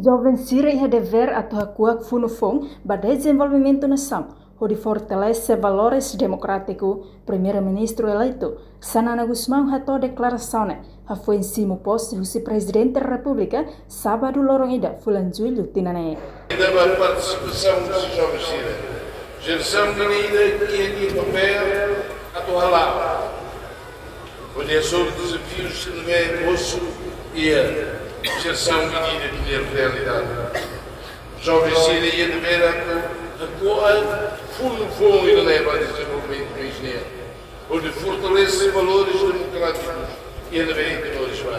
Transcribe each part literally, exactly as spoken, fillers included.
Joven sira iha devér atu hakuak funu foun ba dezenvolvimentu nasaun, hodi fortalese valores demokrátiku, Primeiru-Ministru eleitu Xanana Gusmão hato'o deklarasaun ne'e hafoin simu pose husi Prezidente Repúblika, sábadu loron ida fulan Jullu tinan ne'e. Ida ba partisipasaun husi joven sira, jerasaun ida-ne'e iha papél atu hala'o hodi hasoru dezafiu sira ne'ebé mosu iha jerasaun ida-ne'e nia realidade. Joven sira iha devér atu hakuak funu foun ida-ne'e ba dezenvolvimentu país nian, hodi fortalese valores demokrátikus iha ne'ebé ita moris ba.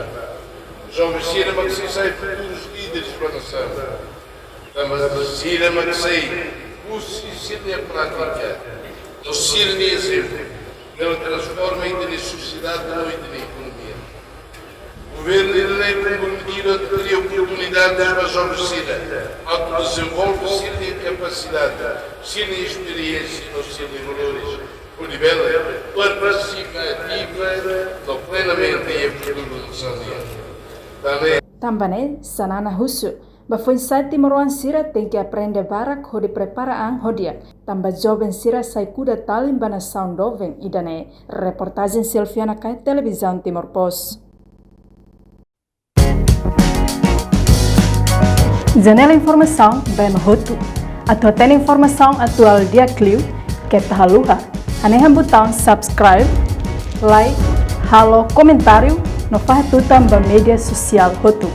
Joven sira mak sei sai futurus líderes ba nasaun. Tanba sira mak sei husi sira-nia prátika no sira-nia ezemplu, bele transforma ita-nia sosiedade no ita-nia ekonomia. Governu ida-ne'e komprometidu atu kria oportunidades ba joven sira atu dezenvolve sira-nia kapasidade, sira-nia esperiénsia no sira-nia valores, hodi bele partisipa ativa no plenamente iha futuru nasaun nian. Tanba ne'e, Xanana husu ba foin-sa'e timoroan sira tenke aprende barak hodi prepara an ho di'ak, tanba joven sira sai kuda talin ba nasaun doben ida-ne'e. Reportajen Silviana Kai, Televizaun Timor Post. Janela informasaun ba ema hotu. Atu hatene informasaun atuál di'ak liu, keta haluha hanehan butaun subscribe, like, halo komentáriu no fahe tutan ba média sosiál hotu.